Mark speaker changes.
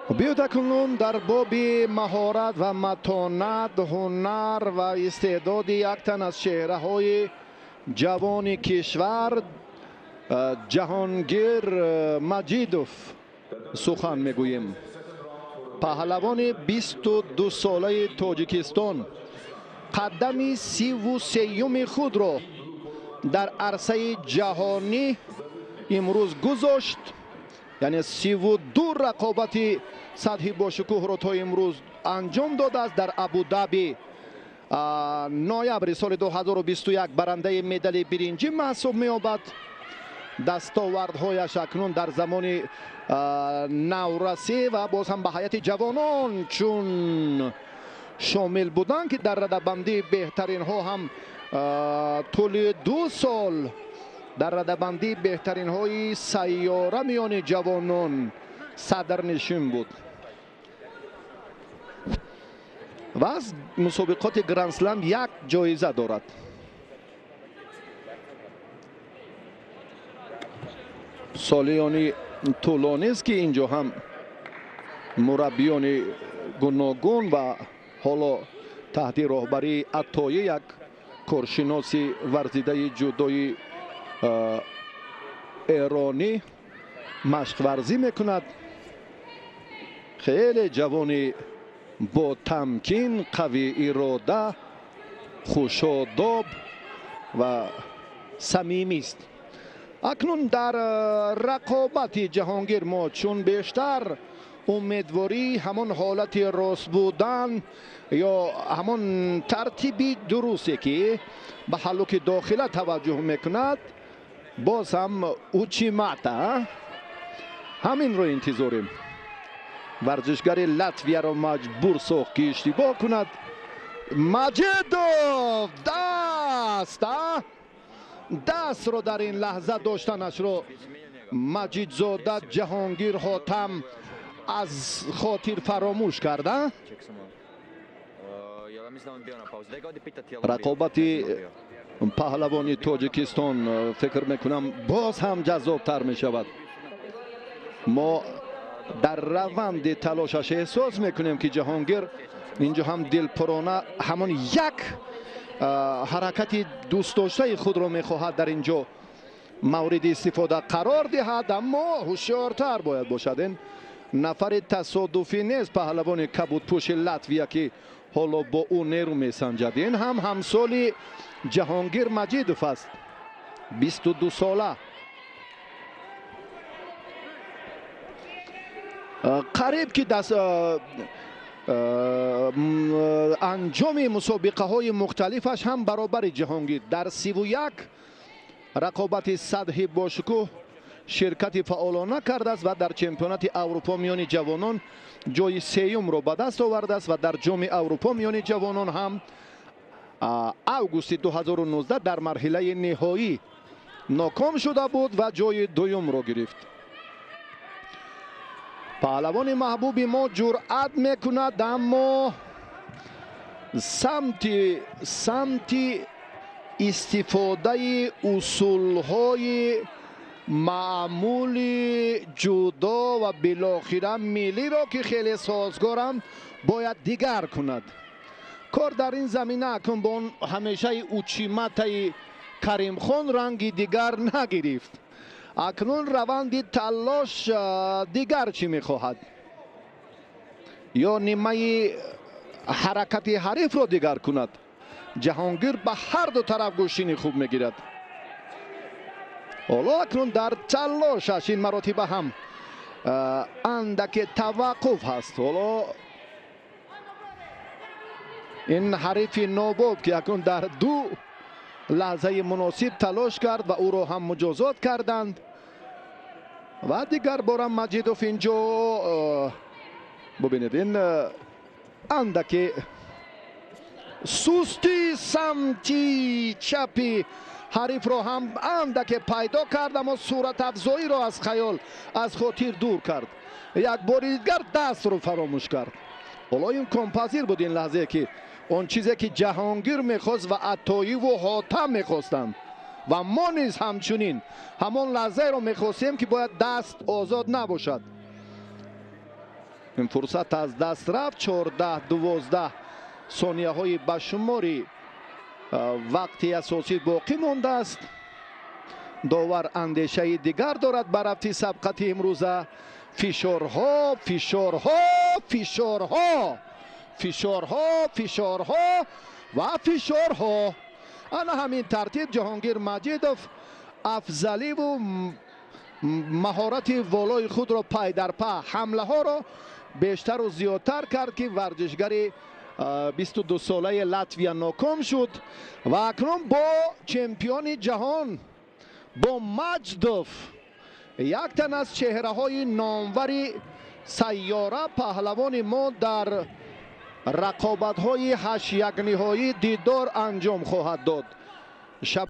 Speaker 1: Биёед, акнун дар боби маҳорат ва матонат, ҳунар ва истеъдоди як тан аз чеҳраҳои ҷавони кишвар, Ҷаҳонгир Маҷидов, сухан мегӯем. Паҳлавони 22-солаи Тоҷикистон қадами 33-юми худро дар арсаи ҷаҳонӣ имрӯз гузошт, яъне 32 рақобати сатҳи бошукӯҳро то имрӯз анҷом додааст. Дар Абудаби ноябри соли 2021 барандаи медали биринҷӣ маҳсуб меёбад. Дастовардҳояш акнун дар замони наврасӣ ва боз ҳам ба ҳайати ҷавонон чун шомил буданд, ки дар радабандии беҳтаринҳо ҳам тӯли 2 сол дар радабандии беҳтаринҳои сайёра миёни ҷавонон садрнишин буд ва аз мусобиқоти Грандслам як ҷоиза дорад. Солиёни тӯлонист, ки инҷо ҳам мураббиёни гуногун ва ҳоло таҳти роҳбарии Аттоӣ, як коршиноси варзидаи ҷудои эронӣ, машқварзӣ мекунад. Хеле ҷавони бо тамкин, қавӣ ирода, хушодоб ва самимист. Акнун дар рақобати Ҷаҳонгир мо чун бештар умедворӣ ҳамон ҳолати рост будан ё ҳамон тартиби дурусте, ки ба ҳаллуки дохила таваҷҷӯҳ мекунад, боз ҳам учимата, ҳаминро интизорем. Варзишгари Латвияро маҷбур сохт, ки иштибоҳ кунад. Маҷидов даст дастро дар ин лаҳза доштанашро Маҷидзода Ҷаҳонгир Ҳотам аз хотир фаромӯш карда. Рақобати паҳлавони Тоҷикистон, фикр мекунам, боз ҳам ҷаззобтар мешавад. Мо дар раванди талошаш эҳсос мекунем, ки Ҷаҳонгир инҷо ҳам дилпурона ҳамон як ҳаракати дӯстдоштаи худро мехоҳад дар инҷо мавриди истифода қарор диҳад, аммо ҳушёртар бояд бошад. Ин нафари тасодуфӣ нест, паҳлавони кабудпӯши Латвия, ки ҳоло бо ӯ нерӯ месанҷад. Ин ҳам ҳамсоли Ҷаҳонгир Маҷидов аст, 22 сола. Қариб ки даст анҷоми мусобиқаҳои мухталифаш ҳам баробари Ҷаҳонгир дар 31 рақобати сатҳи бошукӯҳ ширкати фаъолона кардааст ва дар чемпионати Аврупо миёни ҷавонон ҷои сеюмро ба даст овардааст ва дар Ҷоми Аврупо миёни ҷавонон ҳам августи 2019 дар марҳилаи ниҳоӣ ноком шуда буд ва ҷои дуюмро гирифт. Паҳлавони маҳбуби мо ҷуръат мекунад, аммо самти истифодаи усулҳои маъмули ҷудо ва билохира миллиро, ки хеле созгоранд, бояд дигар кунад. Кор дар ин замина акнун бо он ҳамешаи учиматаи Каримхон ранги дигар нагирифт. Акнун раванди талош дигар чӣ мехоҳад? Ё нимаи ҳаракати ҳарифро дигар кунад. Ҷаҳонгир ба ҳар ду тараф гӯштини хуб мегирад. Ҳоло акнун дар талошаш ин маротиба ҳам андаке таваққуф ҳаст. Ҳоло ин ҳарифи нобоб, ки акнун дар ду лаҳзаи муносиб талош кард ва ӯро ҳам муҷозот карданд. Ва дигар бора Маҷидов инҷо, бубинед, ин андаке сусти самти чапи ҳарифро ҳам андаке пайдо кард, аммо суратафзоиро аз хаёл, аз хотир дур кард. Як бори дигар дастро фаромӯш кард. Ҳоло имконпазир буд ин лаҳзае, ки он чизе ки Ҷаҳонгир мехост ва Аттоиву Ҳотам мехостанд ва мо низ ҳамчунин ҳамон лаҳзаеро мехостем, ки бояд даст озод набошад. Ин фурсат аз даст рафт. 14-12 сонияҳои ба шумори вақти асосӣ боқӣ мондааст. Довар андешаи дигар дорад ба рафти сабқати имрӯза. Фишорҳо, фишорҳо, фишорҳо, фишорҳо, фишорҳо ва фишорҳо. Ана ҳамин тартиб Ҷаҳонгир Маҷидов афзаливу маҳорати волои худро пай дар па ҳамлаҳоро бештару зиёдтар кард, ки варзишгари 22-солаи Латвия ноком шуд. Ва акнун бо чемпиони ҷаҳон, бо Маҷдов, як тан аз чеҳраҳои номвари сайёра, паҳлавони мо дар рақобатҳои ҳаштякниҳоӣ дидор анҷом хоҳад дод. Шаб